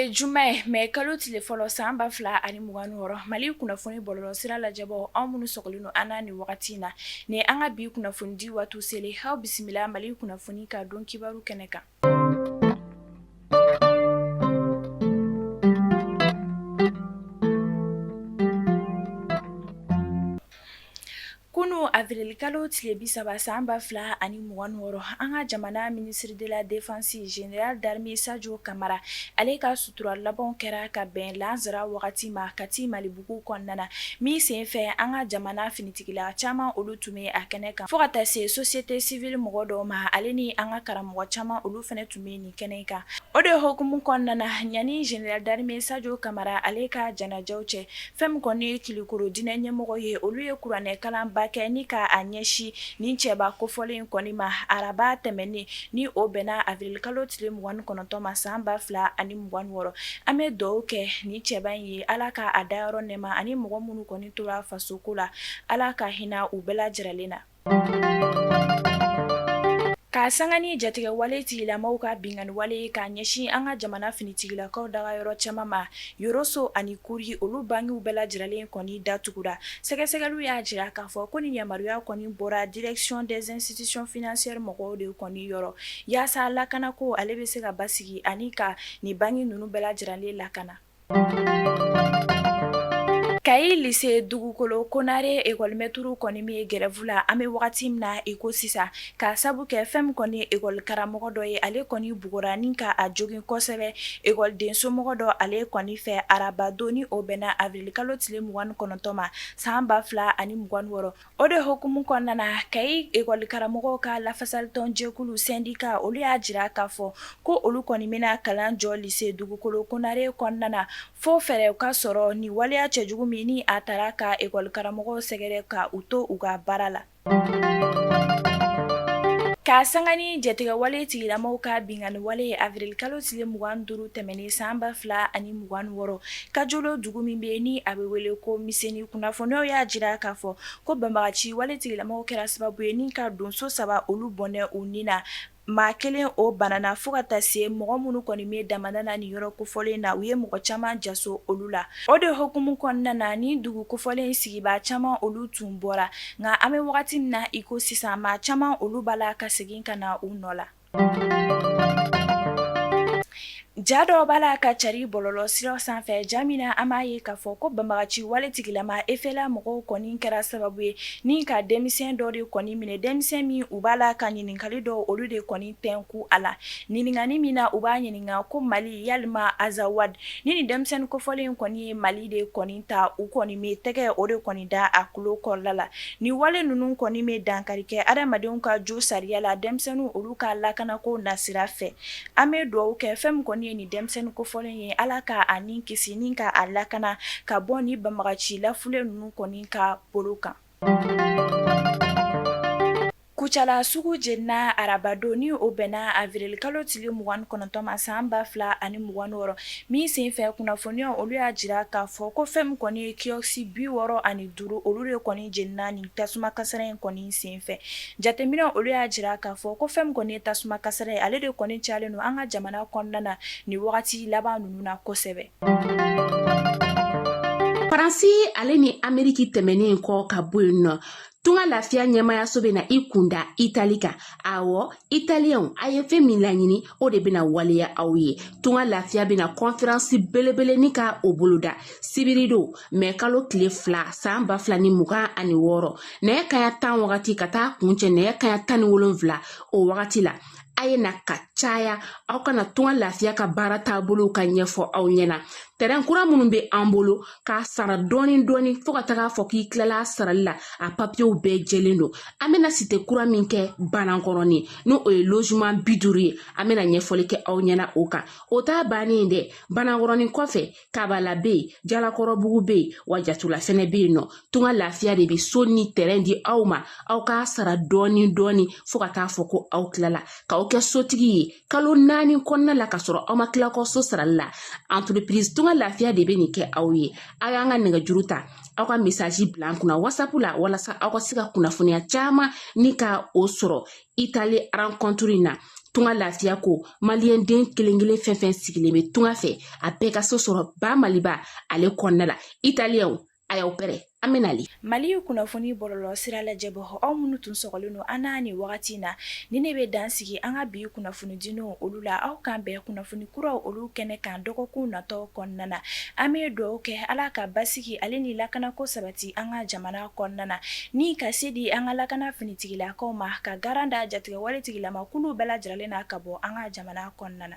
ye juma ye, mɛ kalo tile fɔlɔ san 2026. Mali kunnafoni bɔlɔlɔ sira lajɛbaaw, aw minnu sɔgɔlen don an na nin wagati in na, ni an ka bi kunnafoni di waati selen, aw bisimila Mali kunnafoni ka don kibaru kɛnɛ kan. Kunun avril kalo tile 30 san 2026, an ka jamana ministre de la défense général d'armée Sadio Camara, ale ka sutura labanw kɛra ka bɛn lansara wagati ma Kati Malibugu kɔnɔna na, min senfɛ an ka jamana finitigila caman olu tun bɛ a kɛnɛ kan, fo ka taa se société civile mɔgɔ dɔw ma, ale ni an ka karamɔgɔ caman olu fana tun bɛ nin kɛnɛ kan. O de hukumu kɔnɔna na, yanni général d'armée Sadio Camara ale ka janajaw cɛ, fɛn min kɔni ye Kulukoro diinɛ ɲɛmɔgɔ ye, olu ye kuranɛ kalanba kɛ ni ka a ɲɛsin nin cɛba kofɔlen in kɔni ma araba tɛmɛnen, ni o bɛnna avril kalo tile 29 ma san 2026. An bɛ dugawu kɛ nin cɛba in ye, Ala ka a dayɔrɔ nɛɛma, ani mɔgɔ minnu kɔni tora fasoko la, Ala ka hinɛ u bɛɛ lajɛlen na. K'a sanga ni jatigɛwale tigilamaw ka binkanni wale ye k'a ɲɛsin an ka jamana finitigilakaw dagayɔrɔ caman ma, Yoroso ani Kuri, olu bankiw bɛɛ lajɛlen kɔni datugura. Sɛgɛsɛgɛliw y'a jira k'a fɔ ko nin yamaruya kɔni bɔra direction des institutions financières mɔgɔw de kɔni yɔrɔ, yaasa lakanako ale bɛ se ka basigi ani ka nin banki ninnu bɛɛ lajɛlen lakana. Kayi lycée Dugukolo Konare école maître kɔni bɛ grève la an bɛ wagati min na i ko sisan, k'a sabu kɛ fɛn min kɔni ye école karamɔgɔ dɔ ye, ale kɔni bugɔra ni ka a jogin kosɛbɛ école somɔgɔ dɔ ale kɔni fɛ arabadon, ni o bɛnna avril kalo tile 29 ma san 2026. O de hukumu kɔnɔna na, Kayi école karamɔgɔw ka lafasalitɔn jɛkulu syndicat, olu y'a jira k'a fɔ ko olu kɔni bɛna kalan jɔ lycée Dugukolo Konare kɔnɔna na fo fɛɛrɛ ka sɔrɔ nin waleya cɛjugu min ni a taara ka école karamɔgɔw sɛgɛrɛ ka u to u ka baara la. K'a sanga ni jatigɛwale tigilamaw ka binkanni wale ye avril kalo tile 25 tɛmɛnen san 2026, Kajolo dugu min bɛ ni a bɛ wele ko Miseni, kunnafoniyaw y'a jira k'a fɔ ko banbagaci wale tigilamaw kɛra sababu ye ni ka donso saba olu bɔnɛ u ni na, maa kelen o banana, fo ka taa se mɔgɔ minnu kɔni bɛ damada na nin yɔrɔ kofɔlen na, u ye mɔgɔ caman jaso olu la. O de hukumu kɔnɔna na, ni dugu kofɔlen sigibaa caman olu tun bɔra, nka an bɛ wagati min na i ko sisan, maa caman olu b'a la ka segin ka na u nɔ la. Ja dɔ b'a la ka cari bɔlɔlɔ sira sanfɛ, ja min na an b'a ye k'a fɔ ko banbagaci wale tigilama FLA mɔgɔw kɔni kɛra sababu ye ni ka denmisɛn dɔ de kɔni minɛ, denmisɛn min u b'a la ka ɲininkali dɔw olu de kɔni tɛnku a la, ɲininkali min na u b'a ɲininka ko Mali yalima Azawad. Ni nin denmisɛnnin kofɔlen kɔni ye Mali de kɔni ta, u kɔni bɛ tɛgɛ o de kɔni da a tulo kɔrɔla la. Nin wale ninnu kɔni bɛ dankari kɛ adamadenw ka jo sariya la, denmisɛnninw olu ka lakanako nasira fɛ. An bɛ dugawu kɛ fɛn min kɔni ye nin denmisɛnnin kofɔlen ye, Ala ka a ni kisi ni ka a lakana ka bɔ ni banbagaci lafulen ninnu kɔni ka bolo kan. Kucala sugu jenina arabadon, ni o bɛnna avril kalo tile 29 ma san 2026, min senfɛ kunnafoniyaw olu y'a jira k'a fɔ ko fɛn min kɔni ye kiosque 65 olu de kɔni jenina nin tasuma kasara in kɔni senfɛ. Jateminɛ olu y'a jira k'a fɔ ko fɛn min kɔni ye tasuma kasara ye, ale de kɔni cayalen don an ka jamana kɔnɔna na nin wagati laban ninnu na kosɛbɛ. Faransi ale ni Ameriki tɛmɛnen kɔ ka bɔ yen nɔ, Tunga Lafiya ɲɛmayaso bɛna i kunda Itali kan. Awɔ, Italiyɛnw, a ye fɛn min laɲini, o de bɛna waleya aw ye. Tunga Lafiya bɛna kɔnferansi belebele ni ka o boloda sibiridon mɛ kalo tile 2 san 2026, nɛgɛ kaɲa 10 wagati ka taa kuncɛ nɛgɛ kaɲa 17 o wagati la. A ye na ka caya, aw ka na Tunga Lafiya ka baara taabolow ka ɲɛfɔ aw ɲɛna. Tɛrɛn kura minnu bɛ an bolo k'a sara dɔɔni dɔɔni fo ka taga fɔ k'i tilala a sarali la, a papiyew bɛɛ jɛlen don. An bɛna site kura min kɛ Banankɔrɔni, n'o o ye logement 50 ye, an bɛna ɲɛfɔli kɛ aw ɲɛna o kan. O t'a bannen dɛ, Banankɔrɔni kɔfɛ Kabala bɛ yen, Jalakɔrɔbugu bɛ yen, wa Jatula fɛnɛ bɛ yen nɔ. Tunga Lafiya de bɛ so ni tɛrɛn di aw ma, aw k'a sara dɔɔni dɔɔni fo ka taa fɔ ko aw tilala, k'aw kɛ sotigi ye kalo 4 kɔnɔna la, ka sɔrɔ aw ma tila kɔ so sarali la. Entreprise Tunga Lafiya de bɛ nin kɛ aw ye. Aw y'an ka nɛgɛjuru ta, aw ka message bila an kunna WhatsApp la, walasa aw ka se ka kunnafoniya caman ni ka o sɔrɔ Itali rencontre in na. Tunga lafiya ko maliyɛn den kelen kelen fɛn fɛn sigilen bɛ tunga fɛ, a bɛɛ ka so sɔrɔ ba Maliba ale kɔnɔna la. Italiyɛnw, a y'aw pɛrɛ, an bɛ nali. Mali kunnafoni bɔlɔlɔ sira lajɛbɔ, aw minnu tun sɔgɔlen don an na nin wagati in na, ni ne bɛ dan sigi an ka bi kunnafoni diw olu la. Aw k'an bɛn kunnafoni kuraw olu kɛnɛ kan dɔgɔkun natɔ kɔnɔna na. An bɛ dugawu kɛ Ala ka basigi ale ni lakanako sabati an ka jamana kɔnɔna na, ni ka se di an ka lakana finitigilakaw ma, ka garan da jatigɛwale tigilamakulu bɛɛ lajɛlen na ka bɔ an ka jamana kɔnɔna na.